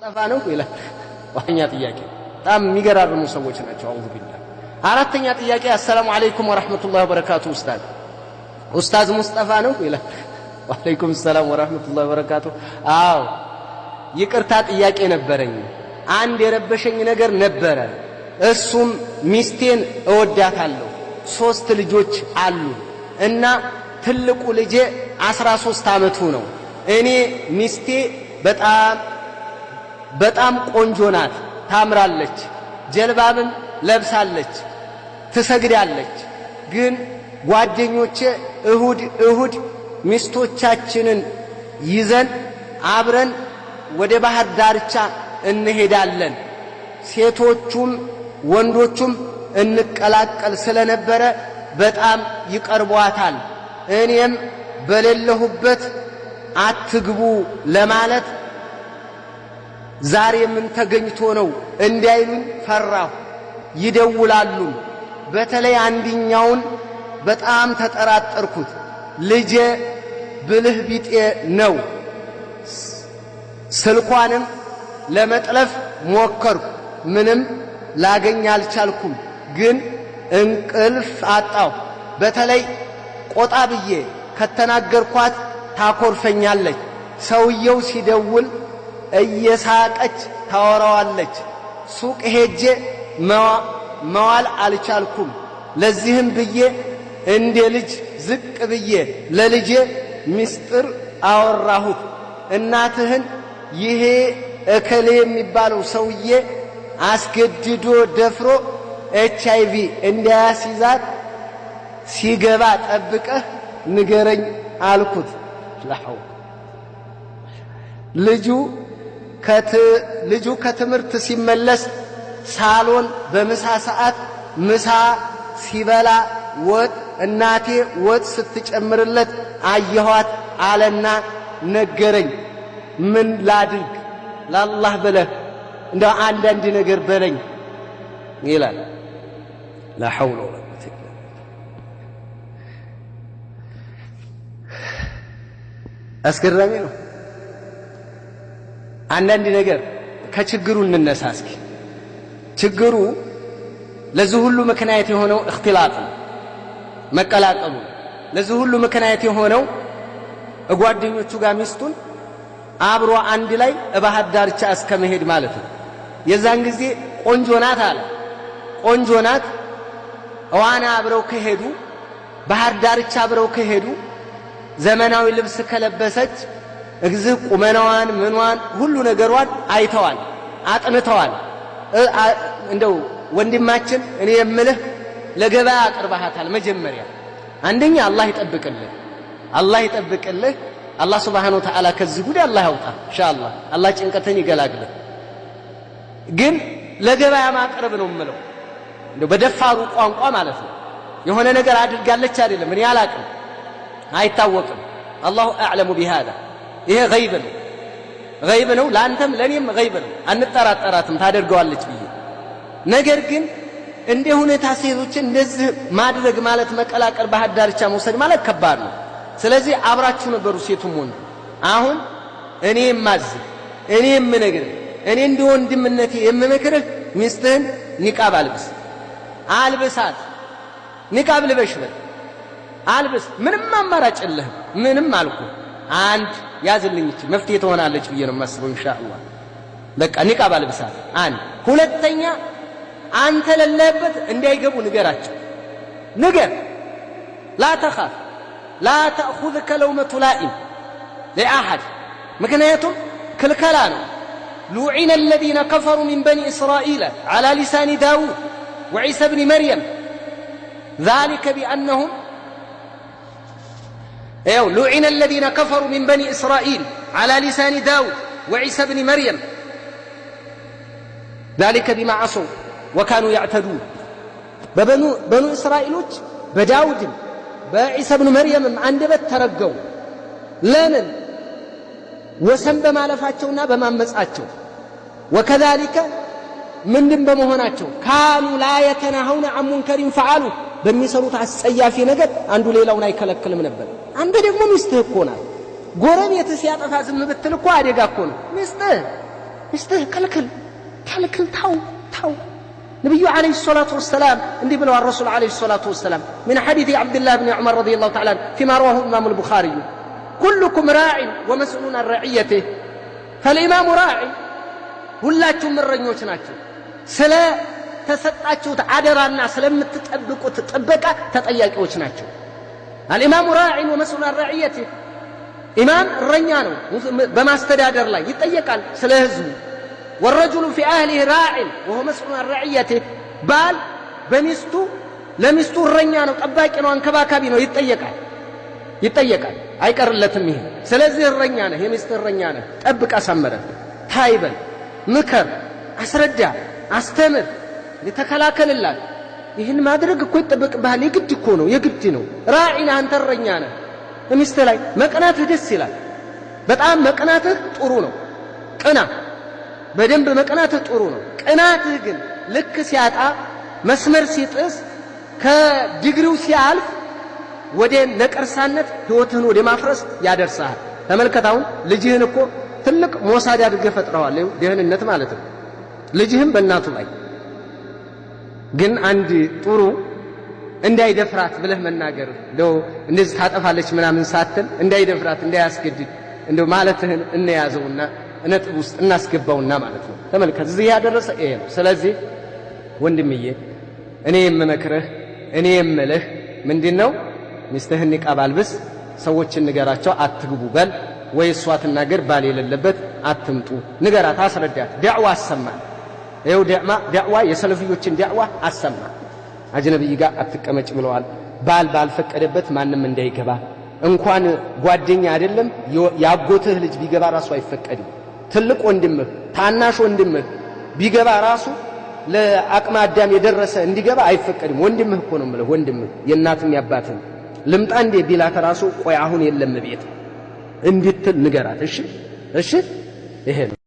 ሙስጠፋ ነው ይላል። ዋኛ ጥያቄ በጣም የሚገራርሙ ሰዎች ናቸው። أعوذ بالله። አራተኛ ጥያቄ السلام عليكم ورحمة الله وبركاته ኡስታዝ፣ ኡስታዝ ሙስጠፋ ነው ይላል። وعليكم السلام ورحمة الله وبركاته። አዎ ይቅርታ ጥያቄ ነበረኝ። አንድ የረበሸኝ ነገር ነበረ። እሱም ሚስቴን እወዳታለሁ፣ 3 ልጆች አሉ እና ትልቁ ልጄ 13 ዓመቱ ነው። እኔ ሚስቴ በጣም በጣም ቆንጆ ናት፣ ታምራለች፣ ጀልባብም ለብሳለች፣ ትሰግዳለች። ግን ጓደኞቼ እሁድ እሁድ ሚስቶቻችንን ይዘን አብረን ወደ ባህር ዳርቻ እንሄዳለን። ሴቶቹም ወንዶቹም እንቀላቀል ስለነበረ በጣም ይቀርቧታል። እኔም በሌለሁበት አትግቡ ለማለት ዛሬ ምን ተገኝቶ ነው እንዳይሉኝ ፈራሁ። ይደውላሉ። በተለይ አንድኛውን በጣም ተጠራጠርኩት። ልጄ ብልህ ቢጤ ነው። ስልኳንም ለመጥለፍ ሞከርኩ፣ ምንም ላገኝ አልቻልኩም። ግን እንቅልፍ አጣሁ። በተለይ ቆጣ ብዬ ከተናገርኳት ታኮርፈኛለች። ሰውየው ሲደውል እየሳቀች ታወራዋለች። ሱቅ ሄጄ መዋል አልቻልኩም። ለዚህም ብዬ እንደ ልጅ ዝቅ ብዬ ለልጄ ምስጢር አወራሁት። እናትህን ይሄ እከሌ የሚባለው ሰውዬ አስገድዶ ደፍሮ HIV እንዳያስይዛት ሲገባ ጠብቀህ ንገረኝ አልኩት። ላው ልጁ ከትምህርት ሲመለስ ሳሎን በምሳ ሰዓት ምሳ ሲበላ ወጥ እናቴ ወጥ ስትጨምርለት አየኋት አለና ነገረኝ። ምን ላድርግ? ለአላህ ብለህ እንደው አንዳንድ ነገር በለኝ ይላል። لا حول ولا قوة إلا بالله። አስገራሚ ነው። አንዳንድ ነገር ከችግሩ እንነሳ እስኪ። ችግሩ ለዚህ ሁሉ ምክንያት የሆነው اختلاط ነው፣ መቀላቀሉ። ለዚህ ሁሉ ምክንያት የሆነው ጓደኞቹ ጋር ሚስቱን አብሮ አንድ ላይ ባህር ዳርቻ እስከ መሄድ ማለት ነው። የዛን ጊዜ ቆንጆ ናት አለ። ቆንጆ ናት። ዋና አብረው ከሄዱ፣ ባህር ዳርቻ አብረው ከሄዱ፣ ዘመናዊ ልብስ ከለበሰች እግዝህ ቁመናዋን ምኗን ሁሉ ነገሯን አይተዋል፣ አጥንተዋል። እንደው ወንድማችን እኔ የምልህ ለገበያ አቅርባሃታል። መጀመሪያ አንደኛ አላህ ይጠብቅልህ፣ አላህ ይጠብቅልህ። አላህ سبحانه وتعالى ከዚህ ጉድ አላህ ያውጣ ኢንሻአላህ። አላህ ጭንቀትን ይገላግልህ። ግን ለገበያ ማቅረብ ነው የምለው፣ እንደው በደፋሩ ቋንቋ ማለት ነው። የሆነ ነገር አድርጋለች አይደለም፣ እኔ አላቅም፣ አይታወቅም። الله أعلم بهذا። ይሄ ገይብ ነው፣ ገይብ ነው፣ ለአንተም ለእኔም ገይብ ነው። አንጠራጠራትም ታደርገዋለች ብዬ። ነገር ግን እንደ ሁኔታ ሴቶችን እንደዚህ ማድረግ ማለት መቀላቀል፣ ባህር ዳርቻ መውሰድ ማለት ከባድ ነው። ስለዚህ አብራችሁ ነበሩ ሴቱም ወንዱ። አሁን እኔ የማዝህ፣ እኔ የምነግርህ፣ እኔ እንደ ወንድምነቴ የምመክርህ ሚስትህን ኒቃብ አልብስ፣ አልብሳት፣ ኒቃብ ልበሽ በል አልብስ። ምንም አማራጭ የለህም። ምንም አልኩ አንድ ያዝልኝ፣ እቺ መፍትሄ ትሆናለች ብዬ ነው የማስበው ኢንሻአላህ። በቃ ኒቃብ አልብሳት አንድ። ሁለተኛ አንተ ለለህበት እንዳይገቡ ንገራቸው፣ ንገር። لا تخف لا تأخذك لومة لائم لأحد። ምክንያቱም ክልከላ ነው። لعن الذين كفروا من بني إسرائيل على لسان داود وعيسى ابن مريم ذلك بأنهم ይኸው لعن الذين كفروا من بني إسرائيل على لسان داود وعيسى ابن مريم ذلك بما عصوا وكانوا يعتدون። በበኑ እስራኤሎች በዳውድም በዒሳ ብኑ መርየምም አንደበት ተረገሙ። ለምን? ወሰን በማለፋቸውና በማመጻቸው። وكذلك ምንድን በመሆናቸው كانوا لا يتناهون عن منكر فعلوه በሚሰሩት አስጸያፊ ነገር አንዱ ሌላውን አይከለክልም ነበር። አንተ ደግሞ ሚስትህ እኮ ናት። ጎረቤትህ ሲያጠፋ ዝም ብትል እኮ አደጋ እኮ ነው። ሚስትህ ሚስትህ ከልክል ከልክል፣ ታው ታው። ነቢዩ عليه الصلاة والسلام እንዲህ ብለዋል። ረሱል عليه الصلاة والسلام من حديث عبد الله بن عمر رضي الله تعالى فيما رواه الإمام البخاري كلكم راع ومسؤول عن رعيته فالإمام راع። ሁላችሁም እረኞች ናቸው። ስለ ተሰጣችሁት አደራና ስለምትጠብቁት ጥበቃ ተጠያቂዎች ናቸው። الإمام راع ومسؤول عن رعيته። ኢማም እረኛ ነው፣ በማስተዳደር ላይ ይጠየቃል ስለ ህዝቡ። والرجل في أهله راع وهو مسؤول عن رعيته። ባል በሚስቱ ለሚስቱ እረኛ ነው፣ ጠባቂ ነው፣ አንከባካቢ ነው፣ ይጠየቃል ይጠየቃል፣ አይቀርለትም ይሄ። ስለዚህ እረኛ ነህ፣ የሚስት እረኛ ነህ። ጠብቅ፣ አሳምረህ ታይበል፣ ምከር፣ አስረዳ፣ አስተምር፣ ተከላከልላት። ይህን ማድረግ እኮ ይጠበቅብሃል። የግድ እኮ ነው፣ የግድ ነው። راعي ነህ፣ አንተ እረኛ ነህ። ሚስትህ ላይ መቅናትህ ደስ ይላል። በጣም መቅናትህ ጥሩ ነው። ቅና፣ በደንብ መቅናትህ ጥሩ ነው። ቅናትህ ግን ልክ ሲያጣ፣ መስመር ሲጥስ፣ ከዲግሪው ሲያልፍ ወደ ነቀርሳነት ህይወትህን ወደ ማፍረስ ያደርሰሃል። ተመልከት፣ አሁን ልጅህን እኮ ትልቅ ሞሳድ አድርገህ ፈጥረዋል። ደህንነት ማለት ነው። ልጅህም በእናቱ ላይ ግን አንድ ጥሩ እንዳይደፍራት ብለህ መናገር፣ እንደው እንደዚህ ታጠፋለች ምናምን ሳትል እንዳይደፍራት እንዳያስገድድ እንደው ማለትህን እንያዘውና ነጥብ ውስጥ እናስገባውና ማለት ነው። ተመልከት፣ እዚህ ያደረሰ ይሄ ነው። ስለዚህ ወንድምዬ እኔ የምመክርህ እኔ የምልህ ምንድን ነው? ሚስትህን ኒቃብ አልብስ፣ ሰዎችን ንገራቸው፣ አትግቡ በል፣ ወይ እሷ ትናገር፣ ባል የሌለበት አትምጡ፣ ንገራት፣ አስረዳት፣ ዳዕዋ አሰማ። ይኸው ዳዕዋ የሰለፊዮችን ዳዕዋ አሰማ። አጅነቢይ ጋር አትቀመጭ ብለዋል። ባል ባልፈቀደበት ማንም እንዳይገባ፣ እንኳን ጓደኛ አይደለም ያጎትህ ልጅ ቢገባ ራሱ አይፈቀድም። ትልቅ ወንድምህ ታናሽ ወንድምህ ቢገባ ራሱ ለአቅመ አዳም የደረሰ እንዲገባ አይፈቀድም። ወንድምህ እኮ ነው የምልህ፣ ወንድምህ የእናትም ያባትም ልምጣ እንዴ ቢላት ራሱ ቆይ አሁን የለም ቤት እንድትል ንገራት። እሺ እሺ፣ ይሄ ነው።